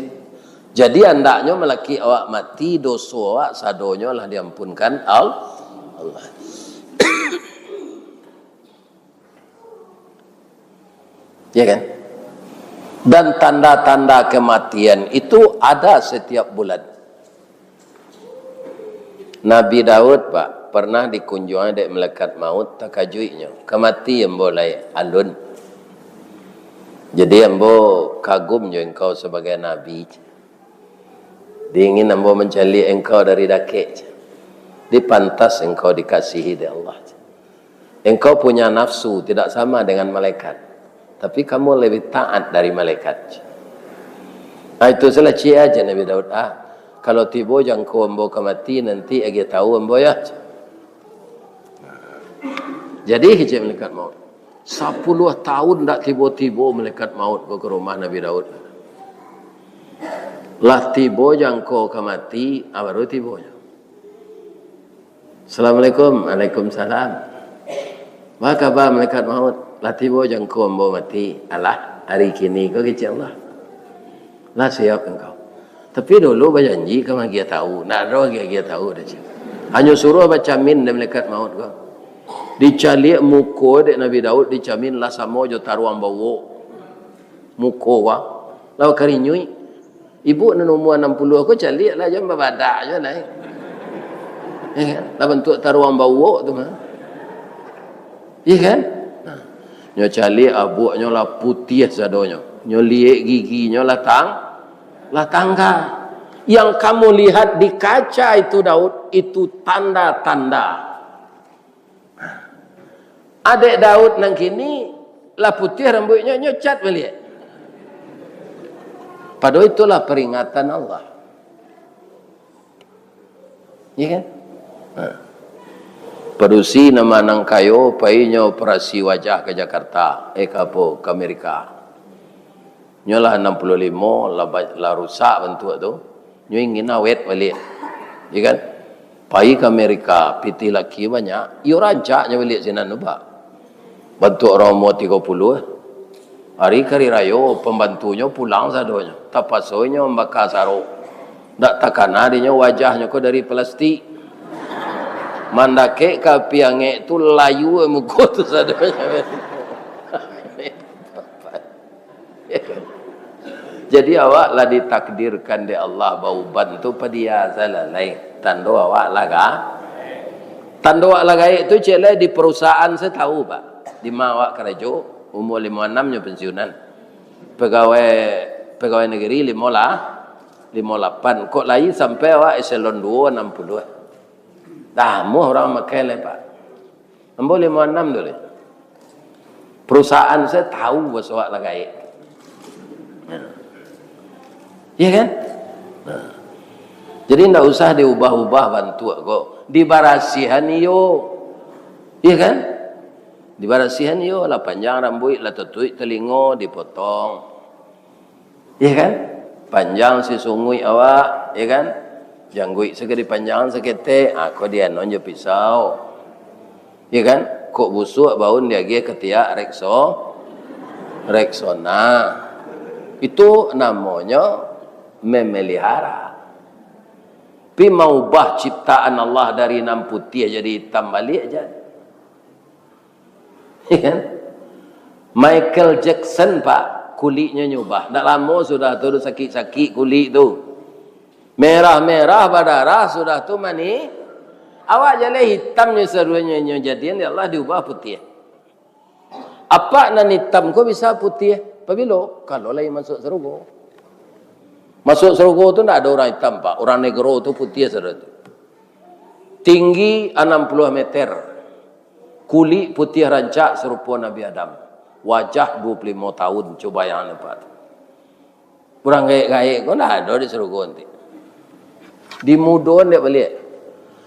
Jadi, andaknyo malaki awak mati, doso awak sadonyo lah diampunkan Al-, Allah. Ya kan? Dan tanda-tanda kematian itu ada setiap bulan. Nabi Daud, Pak, pernah dikunjungi dek malaikat maut, takajuiknyo, "Ka mati ambo lai, alun. Jadi ambo kagum jo engkau sabagai nabi. Diingin ambo mancaliak engkau dari dakek. Dipantas engkau dikasihi dek Allah. Engkau punya nafsu tidak sama dengan malaikat, tapi kamu lebih taat dari malaikat." Ah, itu salah ciek aja Nabi Daud. Ah, kalau tibo jangko ambo ka mati, nanti agiah tahu ambo ya. Jadi, kecek malaikat maut. Sapuluah tahun ndak tibo-tibo malaikat maut ko ka rumah Nabi Daud. Lah tibo jangko ka mati, ah, baru tibonyo. "Assalamualaikum." "Waalaikumsalam." "Baa kaba malaikat maut?" "Lah tibo jangko ambo mati." "Alah, ari kini ko kecek Allah. Lah siap engkau. Tapi dulu bajanji ka magiah tahu." Ndak ado agiah-agiah tahu doh, cek. Hanyo suruah bacamin dek malaikat maut ko. Dicaliak muko dek Nabi Daud, dicamin lah samo jo taruang bauak. Muko ko lah bakarinyuik. Ibuk nan umua anam puluah ko caliak lah, jan babadak jo lai. Ya kan? Lah bantuak taruang bauak tu mah. Iya kan? Nah. Nyo caliak abuaknyo lah putiah sadonyo. Nyo liek giginyo lah tang-, lah tangga. Yang kamu lihat di kaca itu, Daud, itu tanda-tanda. Adek Daud nan kini lah putiah rambuiknyo, nyo cat baliak. Padahal itulah peringatan Allah. Iya kan? Nah. Padusi nan manang kayo, painyo operasi wajah ka Jakarta, eh, ka apo, ka Amerika. Nyo lah anam puluah limo, lah ba-, lah rusak bantuak tu. Nyo ingin awet baliak. Iya kan? Pai ka Amerika, pitih laki banyak, iyo rancak nyo baliak sinan tu, Pak. Bantuak urang umua tigo puluah. Ari kari rayo, pambantunyo pulang sadonyo. Tapaso inyo mambaka sarok. Ndak takana dinyo wajahnyo ko dari plastik. Mandakek ka api angek tu, layu muko tu sadonyo. Jadi awak lah ditakdirkan dek Allah bauban tu, padia salah lai. Tando awak lah ka-, Tando awak lah gaek tu, ciek lai di perusahaan saya tahu, Pak. Di ma awak karajo, umur limo anam nyo pensiunan. Pegawai, pegawai negeri limo lah, limo lapan. Kok lai sampai awak eselon duo, anam puluah. Dah, muah urang makai lai, Pak. Ambo limo anam tu lai. Perusahaan saya tahu basuak lah gaek. Ya kan? Nah. Jadi, ndak usah diubah-ubah bantuak ko. Dibarasihan iyo. Ya kan? Dibarasihan iyo, lah panjang rambuik, lah tatuik talingo, dipotong. Ya kan? Panjang si sunguik awak, ya kan? Jangguik sagadi panjang saketek, ah, ko dianon jo pisau. Ya kan? Kok busuak baun diagiah katiak Rexo-, Rexona. Itu namonyo memelihara. Pi maubah ciptaan Allah dari nan putiah jadi itam baliak, jan. Ya kan? Michael Jackson, Pak, kuliknyo nyubah. Ndak lamo sudah tu, sakik-sakik kulik tu. Merah-merah, badarah, sudah tu mani. Awak jaleh hitam nyo saruanyo, nyo jadian dek Allah diubah putiah. Apak nan hitam ko bisa putiah. Pabilo? Kalau lai masuak sarugo. Masuak sarugo tu ndak ado urang hitam, Pak. Urang negro tu putiah sarugo tu. Tinggi anam puluah meter. Kulik putiah rancak sarupo Nabi Adam. Wajah duo puluah limo tahun, cubo bayangkan, Pak. Urang gaek-gaek ko ndak ado di sarugo nanti. Dimudoan dek baliak.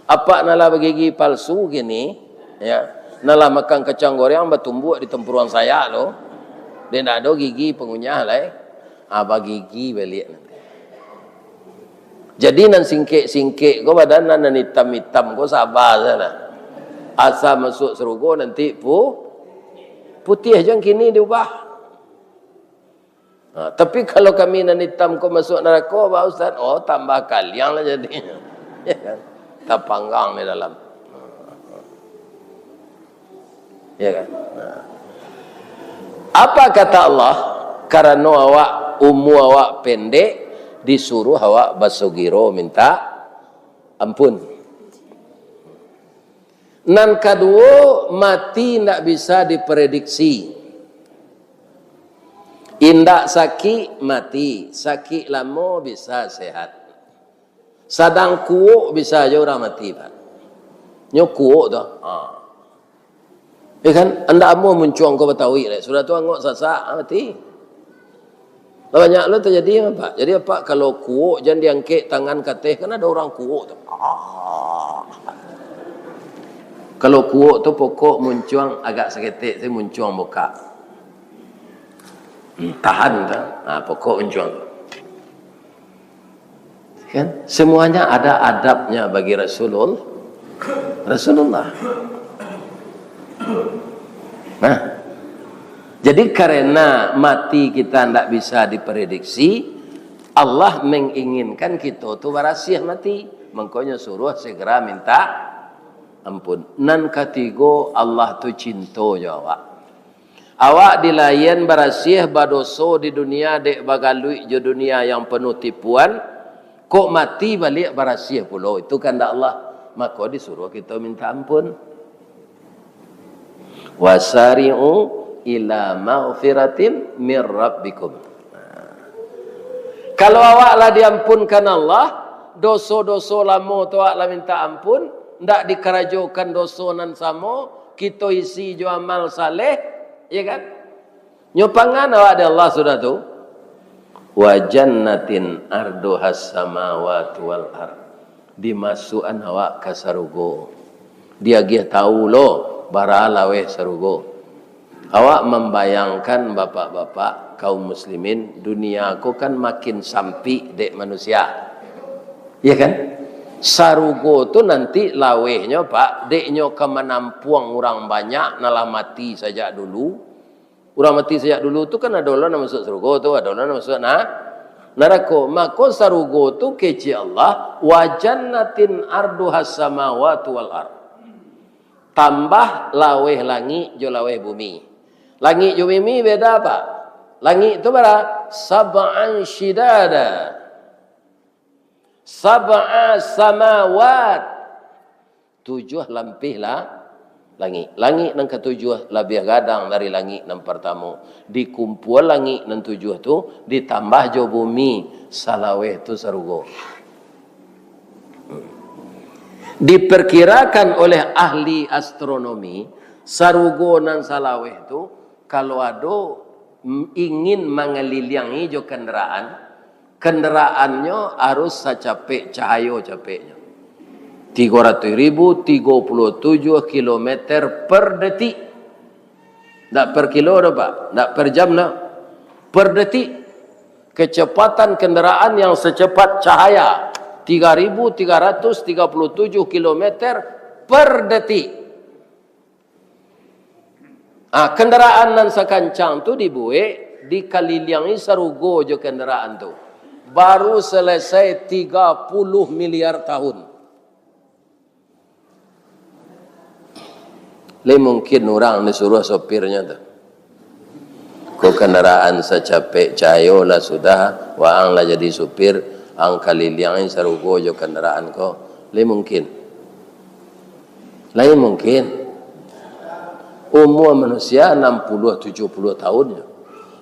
Apak nan lah bagigi palsu kini, ya, nan lah makan kacang goreng batumbuak di tampuruang sayak tu, dek ndak ado gigi pangunyah lai. Ah, bagigi baliak nanti. Jadi nan singkek-singkek ko badan, nan, nan itam-itam ko saba sajolah. Asa masuak sarugo nanti pu-, putiah jan kini diubah. Ha, tapi kalau kami nan itam ko masuak narako, Pak Ustaz, oh, tambah kaliang lah jadinyo. Ya kan? Tapanggang di dalam. Ya kan? Nah. Apa kata Allah? Karano awak, umua awak pendek, disuruah awak basugiro minta ampun. Nan kaduo, mati indak bisa diprediksi. Indak sakik, mati. Sakik lamo, bisa sehat. Sadang kuok, bisa jo urang mati, Pak. Nyo kuok tu. Ha. Ya kan? Andak amuah muncuang ko batauik lai. Sudah tu angok sasak, ha, mati. Lah banyak lo tajadi, Pak. Jadi, Pak, kalau kuok, jan diangkek tangan ka ateh, kan ado urang kuok tu. Ah. Kalau kuok tu pokok muncuang agak saketek, tu muncuang bukak. Hmm, tahan tu. Ha, pokok muncuang tu. Kan? Semuanya ada adabnya bagi Rasulul-, Rasulullah. Nah, jadi karena mati kita ndak bisa diprediksi, Allah menginginkan kita tu barasiah mati. Mangkonyo suruh segera minta ampun. Nan katigo, Allah tu cinto jo awak. Awak dilahian barasiah, badoso di dunia, dek bagaluik jo dunia yang penuh tipuan, kok mati baliak barasiah pulo, itu kandak Allah. Mako disuruh kito minta ampun. Wasari'u ila maghfiratin mir rabbikum. Nah. Kalau awak lah diampunkan Allah, doso-doso lamo tu awak lah minta ampun, ndak dikarajokan doso nan samo, kito isi jo amal saleh, ya kan? Nyo pangan awak dek Allah sudah tu. Wa jannatin arduhas samawati wal ard. Dimasuakan awak ka sarugo. Diagiah tahu lo, bara laweh sarugo. Awak mambayangkan, bapak-bapak, kaum muslimin, dunia ko kan makin sampik dek manusia. Ya kan? Sarugo tu nanti lawehnyo, Pak, dek nyo ka manampuang urang banyak nan lah mati sajak dulu. Urang mati sajak dulu tu kan ado lo nan masuak sarugo tu, ado lo nan masuak na-, narako. Mako sarugo tu kecek Allah, "Wa jannatin arduhas samawati wal ard." Tambah laweh langik jo laweh bumi. Langik jo bumi beda, Pak. Langik tu bara? Sab'an syidada. Sab'a samawat. Tujuah lampih lah langik. Langik nan katujuah labiah gadang dari langik nan partamo. Dikumpua langik nan tujuah tu, ditambah jo bumi, salaweh tu sarugo. Diperkirakan oleh ahli astronomi, sarugo nan salaweh tu, kalau ado, mm, ingin mangaliliangi jo kandaraan, Kendaraannyo harus sacapek cahayo capeknyo. Tigo ratuih ribu tigo puluh tujuah kilometer per detik. Ndak per kilo doh, Pak. Ndak per jam doh. Per detik. Kecepatan kendaraan yang secepat cahaya, tiga ribu tiga ratus tiga puluh tujuh kilometer per detik. Ah, kendaraan nan sakancang tu dibuek, dikaliliangi sarugo jo kendaraan tu. Baru selesai tiga puluh miliar tahun. Lai mungkin urang disuruh sopirnyo tu. Ko kendaraan sacapek cahayo lah sudah, waang lah jadi supir, ang kaliliangi sarugo jo kendaraan ko. Lai mungkin. Lai mungkin. Umua manusia anam puluah, tujuah puluah tahun nyo.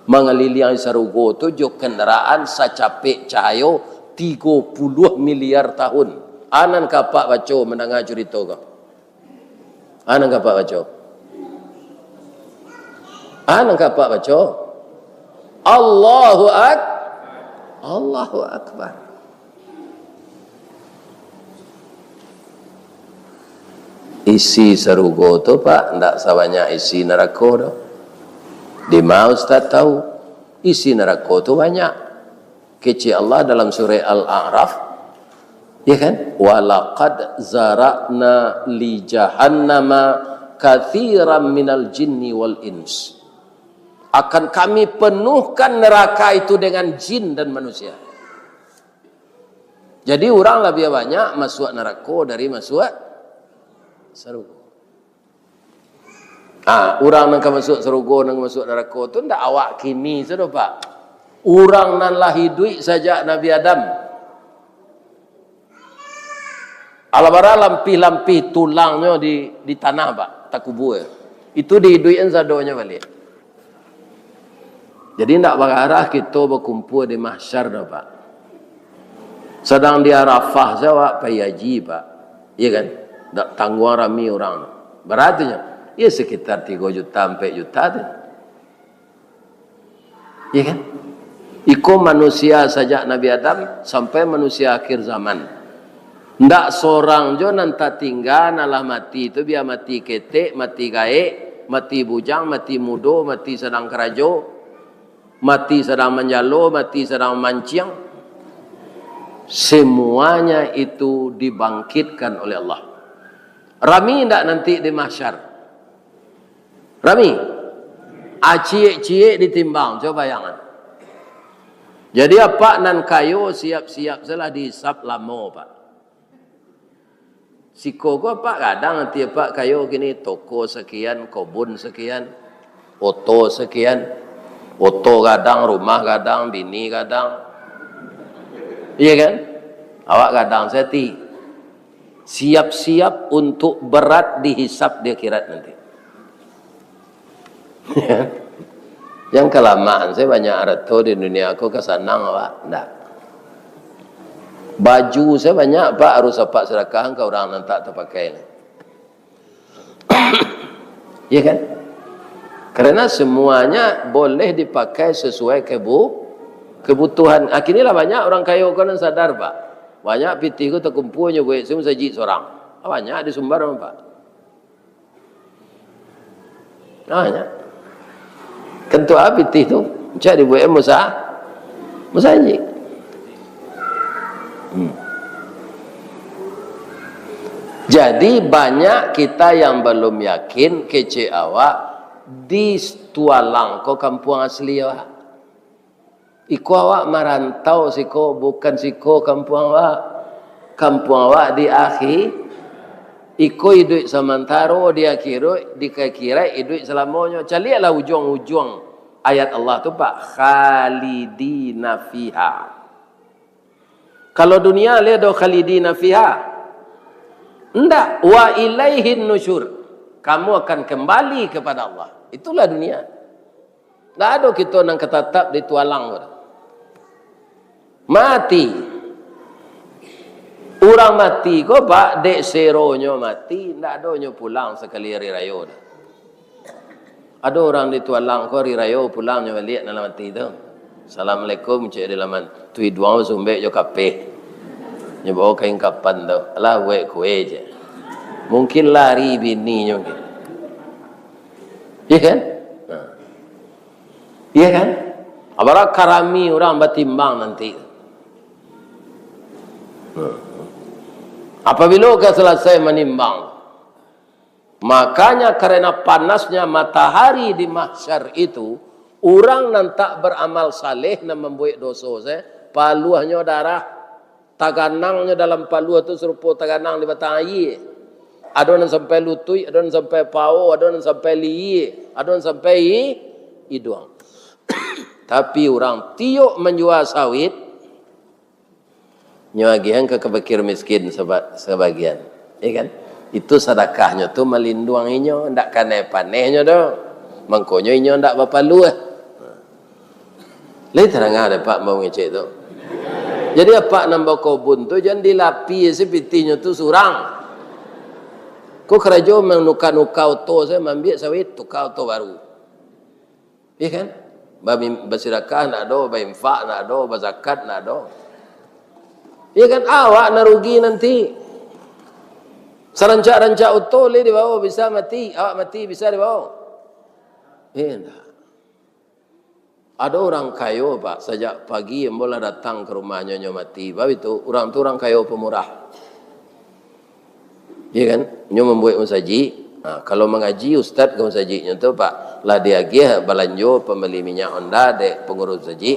Mangaliliangi sarugo tu jo kandaraan sacapek cahayo tigo puluah miliar tahun. A nan ka apak baco mandanga curito ko? A nan ka apak baco? A nan ka apak baco? Allahu Ak-, Allahu Akbar. Isi sarugo tu, Pak, ndak sabanyak isi narako tu. Dima Ustaz tahu, isi narako tu banyak. Kecek Allah dalam surah Al-A'raf, ya kan? "Walaqad zara'na li jahannama katsiran minal jinni wal ins." Akan Kami penuhkan neraka itu dengan jin dan manusia. Jadi, urang labiah banyak masuak narako dari masuak sarugo. Ah, urang nan ka masuak sarugo, nan ka masuak narako tu ndak awak kini sadoh, Pak. Urang nan lah iduik sajak Nabi Adam. Alah bara lampih-lampih tulangnyo di, di tanah, Pak, takubua. Itu diiduikan sadonyo baliak. Jadi, ndak bagarah kito bakumpua di mahsyar doh, Pak. Sadang di Arafah sajo awak pai haji, Pak. Iya kan? Ndak tangguang rami urang tu. Bara tu nyo? Iyo, sekitar tigo juta, ampek juta tu. Iya kan? Iko manusia sajak Nabi Adam sampai manusia akhir zaman. Ndak sorang jo nan tatingga, nan lah mati tu, bia mati ketek, mati gaek, mati bujang, mati mudo, mati sadang karajo, mati sadang manjalo, mati sadang mamanciang. Semuanya itu dibangkitkan oleh Allah. Rami ndak nanti di mahsyar? Rami? Aciek-ciek ditimbang, coba bayangkan. Jadi, apak nan kayo, siap-siap sajolah dihisap lamo, Pak. Siko ko apak gadang, ati apak kayo kini, toko sakian, kobun sakian, oto sakian, oto gadang, rumah gadang, bini gadang. Iya kan? Awak gadang sajo ati. Siap-siap untuk berat dihisap di akhirat nanti. Yang kalamaan sajo banyak arato di dunia ko, ka sanang awak? Ndak. Baju sajo banyak, Pak, harus apak sadakahkan ka urang nan tak tapakai. Ya kan? Karena semuanya boleh dipakai sesuai kebu-, kebutuhan. Ah, kini lah banyak urang kayo ko nan sadar, Pak. Banyak pitih ko takumpua nyo buek se musajik sorang. Ah, banyak di Sumbar, Pak. Nah, nyo. Kan tu a pitih tu, cak dibuek musa-, musajik. Hmm. Jadi, banyak kita yang belum yakin, kecek awak, di Tualang ko kampuang asli awak. Iko awak marantau siko, bukan siko kampuang awak. Kampuang awak di akhi-, iko iduik samantaro, di akhirat, di akhirat iduik salamonyo. Caliaklah ujuang-ujuang ayat Allah tu, Pak, khalidina fiha. Kalau dunia, lai ado khalidina fiha? Ndak, wa ilaihin nusyur. Kamu akan kembali kepada Allah. Itulah dunia. Ndak ado kito nan ka tatap di tualang ko. Mati. Urang mati ko, Pak, dek seronyo mati, ndak ado nyo pulang sakali ari rayo doh. Ado urang di tualang ko, ari rayo pulang nyo baliak nan lah mati tu. "Assalamualaikum," cek di laman. Tu iduang basumbek jo kapeh. Nyo bawa kain kapan tu. "Alah, buek kue," cek. Mungkin lari bininyo mungkin. Iya kan? Nah. Iya kan? Abalah karami urang batimbang nanti. Nah. Apabila ka salasai manimbang, makanya karena panasnya matahari di mahsyar itu, urang nan tak beramal saleh, nan mambuek doso se, paluahnyo darah, taganangnyo dalam paluah tu sarupo taganang di batang aia. Ado nan sampai lutuik, ado nan sampai pao, ado nan sampai lihia, ado nan sampai i-, iduang. Tapi urang tiok manjua sawit, nyo agiahan ka, ka fakir miskin saba-, sabagian. Ya kan? Itu sadakahnyo tu malinduang inyo, ndak kanai panehnyo doh. Mangkonyo inyo ndak bapaluah. Lai tarang dek Apak mangecek tu. Jadi Apak nan bakobun tu jan dilapisi pitihnyo tu surang. Ko karajo manuka-nuka oto sajo, maambiak sawit, tuka oto baru. Iya kan? Bami-, basidakah ndak ado, bainfak ndak ado, bazakat ndak ado. Iya kan? Awak nan rugi nanti. Sarancak-rancak oto lai dibawa, bisa mati. Awak mati, bisa dibawa? Indak. Ado urang kayo, Pak, sajak pagi ambo lah datang ka rumahnyo, nyo mati. Baitu, urang tu urang kayo pamurah. Iya kan? Nyo mambuek masajik. Ha, kalau mangaji ustad ka masajiknyo tu, Pak, lah diagiah balanjo pambali minyak Honda dek pangurus masajik.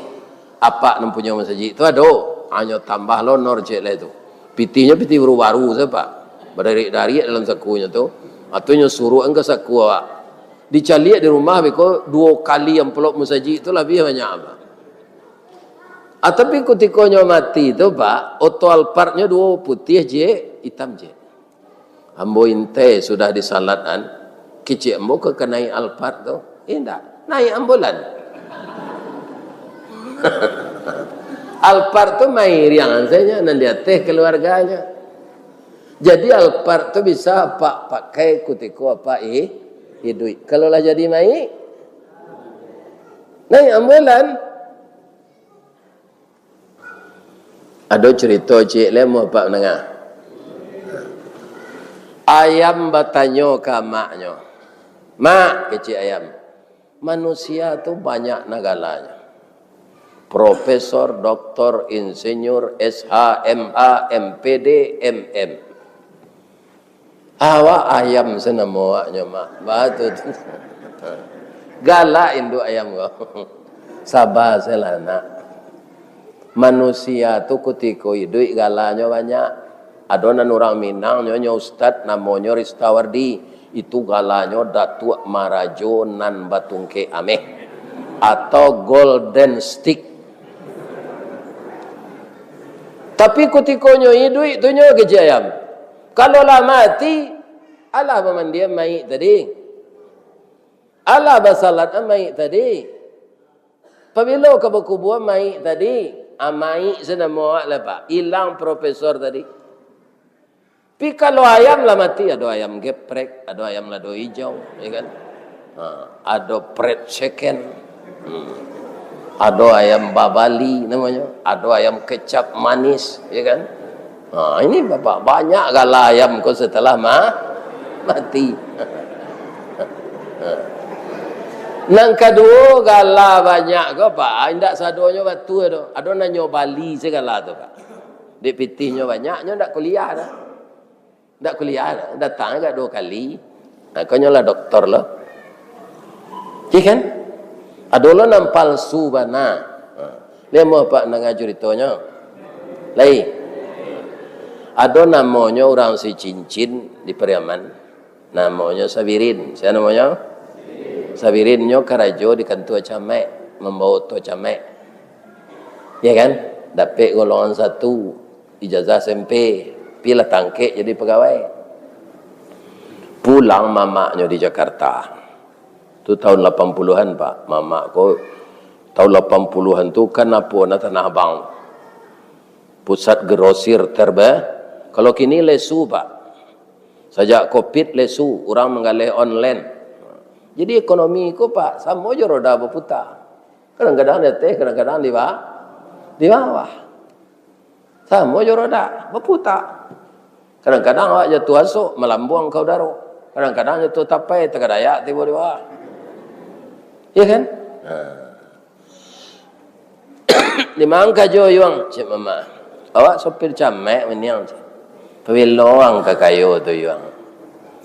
Apak nan punyo masajik tu ado, hanyo tambah lo nor cek lai tu. Pitihnyo pitih baru-baru sajo, Pak. Badarik-darik dalam sakunyo tu. Atau nyo suruakan ka saku awak. Dicaliak di rumah beko duo kali amplop masajik tu labiah banyak, Pak. Ah, tapi kutiko nyo mati tu, Pak, oto Alphardnyo duo, putiah jek, itam jek. Ambo intai sudah disalatkan, kecek ambo ka, ka naiak Alphard tu. Indak, naiak ambulan. Alphard tu mairiang sajo nan di ateh kaluarganyo. Jadi Alphard tu bisa Apak pakai kutiko Apak i-, iduik. Kalau lah jadi maik, naiak ambulan. Ado curito ciek lai amuah Apak mandanga. Ayam batanyo ka amaknyo, "Mak," kecek ayam, "manusia tu banyak nah galanyo. Profesor, doktor, insinyur, S H, M H, M P D, M M. Awak ayam se namo awaknyo, Mak." Batua tu. Galak induak ayam ko. Saba sajolah, Nak. Manusia tu kutiko iduik galanyo banyak. Ado nan urang Minang, nyo, nyo ustad, namonyo Ristawardi. Itu galanyo Datuak Marajo nan batungkek ameh, atau Golden Stick. Tapi kutiko nyo iduik tu, nyo kecek ayam, kalau lah mati, alah bamandian maik tadi. Alah basalatkan maik tadi. Pabilo ka bakubuan maik tadi? Ah, maik se namo awak lah, Pak. Ilang profesor tadi. Tapi kalau ayam lah mati, ado ayam geprek, ado ayam lado ijau, ya kan? Ha, ado fried chicken, hmm, ado ayam babali namonyo, ado ayam kecap manis, ya kan? Ha, ini ba-, banyak gala ayam ko setelah ma-, mati. Nan kaduo, gala banyak ko, Pak, indak sadonyo batua doh. Ado nan nyo bali sagala tu, Pak. Dek pitihnyo banyak, nyo ndak kuliah doh. Ndak kuliah, datang agak duo kali. Nah, konyo lah doktor lo. Iya kan? Ado lo nan palsu bana. Ha. Lai amuah Apak mandanga curitonyo? Lai. Ado namonyo urang Sicincin di Pariaman. Namonyo Sabirin. Sia namonyo? Sabirin nyo karajo di kantua camat, mambawa oto camat. Iya kan? Dapek golongan satu. Ijazah S M P, pi lah tangkek jadi pagawai. Pulang mamaknyo di Jakarta. Tu tahun lapan puluhan, Pak. Mamak ko tahun lapan puluhan tu kan apo na Tanah Abang. Pusat grosir terbe-, kalau kini Lesu, Pak. Sajak covid Lesu, urang manggaleh online. Jadi ekonomi ko, Pak, samo jo roda baputa. Kadang-kadang di ateh, kadang-kadang di ba-, di bawah. Samo jo roda, baputa. Kadang-kadang awak jatuah asok, malambuang ka udaro. Kadang-kadang jatuah tapai, tagadayak tibo di bawah. Iya kan? Nah. Di ma ang kajo, Yuang? Cek mamak. Awak sopir camek, Mak Niang, cek. Pabilo ang ka kayo tu, Yuang?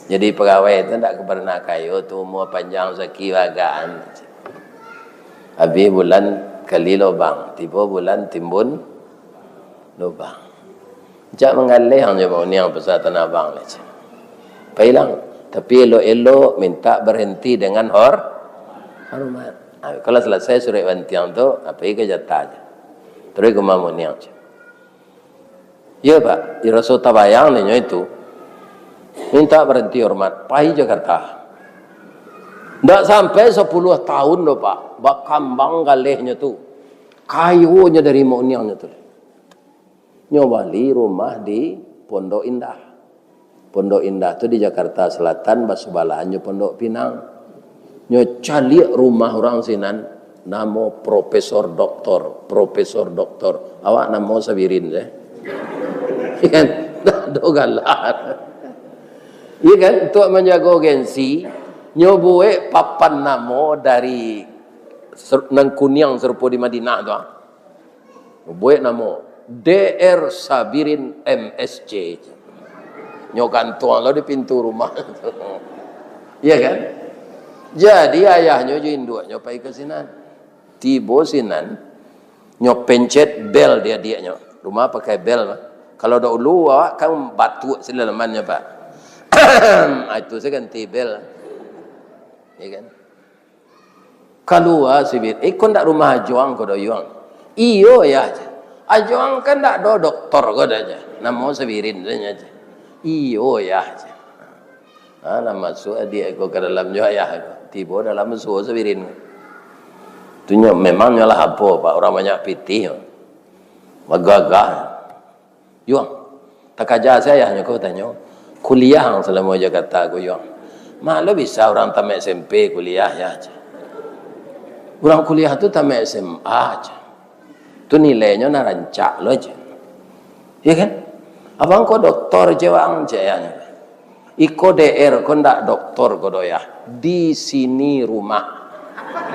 Jadi pagawai tu ndak ka parnah kayo tu, umua panjang, saki bagaan. Abih bulan kali lobang, tibo bulan timbun lobang. Cak manggaleh ang jo Mak Niang pasal Tanah Abang ni, cek. Pai lang, tapi elok-elok minta barhenti dengan hor-, hormat. Ha, kalau salasai surek bantiang tu, ha, pai ka jatah je. Taruih ka rumah Mak Niang, cek. Iyo, Pak, iyo raso tabayang ninyo itu. Minta barhenti hormat, pai Jakarta. Ndak sampai sapuluah tahun doh, Pak, bakambang galehnyo tu. Kayonyo dari Mak Niang nyo tu. Nyo bali rumah di Pondok Indah. Pondok Indah tu di Jakarta Selatan, basabalahan jo Pondok Pinang. Nyo caliak rumah urang sinan, namo Profesor Doktor, Profesor Doktor. Awak namo Sabirin se. Kan? Ndak ado galar. Iya kan? Untuak manjago gengsi, nyo buek papan namo dari ser-, nan kuniang sarupo di Madinah tu, ah. Buek namo, D R Sabirin M S C. Nyo gantuang lo di pintu rumah. Iya kan? Jadi, ayahnyo jo induaknyo pai ka sinan. Tibo sinan, nyo pencet bel di adiaknyo. Rumah pakai bel, mah. Kalau dahulu, awak kan batuak silalamannyo, Pak. Ah, itu se ganti bel. Iya kan? Kalua Sabirin, "Eh, ko ndak rumah Ajuang ko doh, Yuang?" "Iyo, Yah," cek. "Ajuang kan ndak ado doktor ko doh," cek. "Namo Sabirin sajo," cek. "Iyo, Yah," cek. Ha, lah masuak adiak ko ka dalam jo ayah ko. Tibo dalam masuo Sabirin. Tu nyo, memang nyo lah apo, Pak, urang banyak pitih. Bagagah. "Yuang, takaja se ayahnyo ko," tanyo. "Kuliah ang salamo Jakarta ko, Yuang?" "Ma lo bisa urang tamat S M P kuliah, Yah," cek. "Urang kuliah tu tamat S M A," cek. "Tu nilainyo nan rancak lo," cek. Iya kan? "Abang ko doktor," cek, "ang," cek ayahnyo. "Iko D R ko ndak doktor ko doh, Yah. Di sini rumah.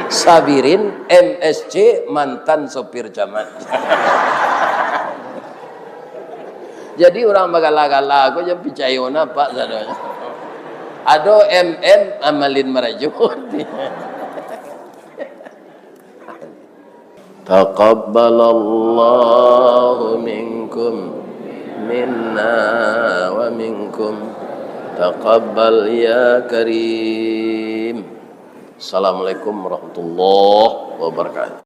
Sabirin M S C, mantan sopir camat." Jadi urang bagala-gala ko jan picayo nyo, Pak, sadonyo. Ado M M, amalin marajo. Taqabbalallahu minkum, minna wa minkum. Taqabbal ya Karim. Assalamualaikum warahmatullahi wabarakatuh.